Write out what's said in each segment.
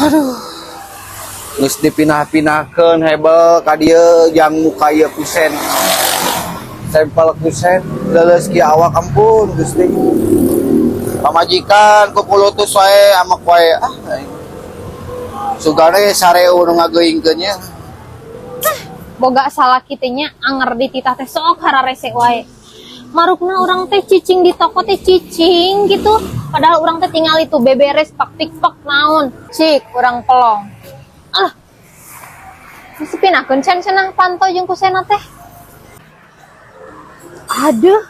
Aduh. Geus dipinah-pinahkeun hebel ka dieu jang muka ieu kusen. Sampel kusen leuleus kieu awak, ampun Gusti. Pamajikan kukulutus wae amak wae ah aing. Sugane sareu nu ngageuingkeun nya. Boga salaki teh nya, anger dititah teh sok hararese wae. Marukna urang teh cicing di toko teh cicing gitu. Padahal urang teh tinggal itu beberes pak tik pak naon. Cik, urang pelong. Ah. Mesti pinakeun can cenah panto jeung kusena teh. Aduh.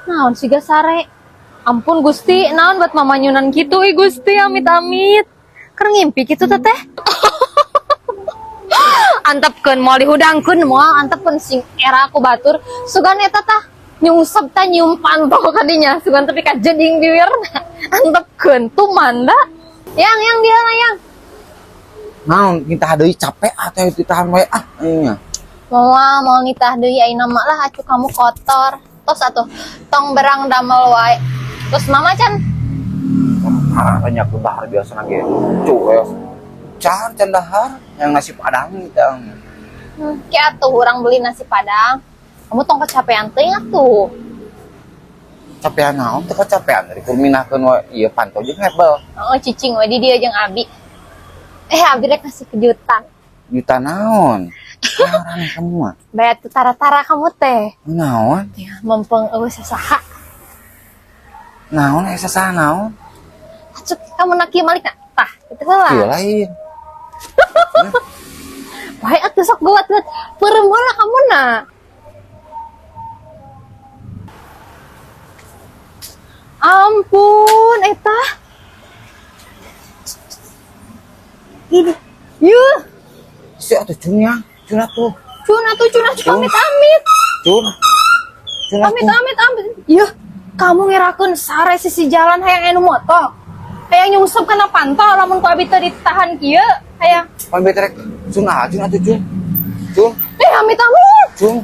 Naon siga sare. Ampun Gusti, naon buat mamanyunan gitu ih Gusti, amit-amit. Keur ngimpi kitu teh teh. Antepkeun moal dihudangkeun moal, antepkeun sing era aku batur. Sugan eta tah nyungsep tah nyium panto kadinya, sugan tapi kajeding bibirna. Antepkeun tuman da. Yang yang dia lah yang. Naon nitah deui, capek atuh ditahan wae ah aing nya. Moal mau nitah deui ayeuna mah lah, acu kamu kotor. Tos atuh tong berang damel wae. Terus mama can Parah banyak dahar biasa ge. Cu ya. Can can dahar yang nasi padang gitu. Kayak atuh urang beli nasi padang. Kamu tong kecapean teuing atuh. Capean naon teh kecapean dari kur minahkeun wae ieu panto jeung hebel. Oh, cicing we di dia jeung Abi. Eh, Abi rek kasih kejutan. Juta naon? Parah kamu mah. Bayar tuh tara-tara kamu teh. Naon? Ya, mumpung euweuh sasaha. Naon aya sasaha naon? Acuk kamu naki malik na. Tah, itu lah. Ieu lain. Baik atuh sok buat buat. Peureum heula kamu na. Ampun, eta. Ini. Yuh, Si atuh cun yang, cun atuh. Cun atuh cun atuh amit amit. Cun. Cun Amit atuh. Amit amit. Yuh, kamu ngerakeun sare sisi jalan hayang anu moto. Hayang nyungsep kana panto lamun ku abi teu ditahan kieu, hayang. Pan betrek cun ah, cun atuh cun. Cun, Eh, amit amit. cun.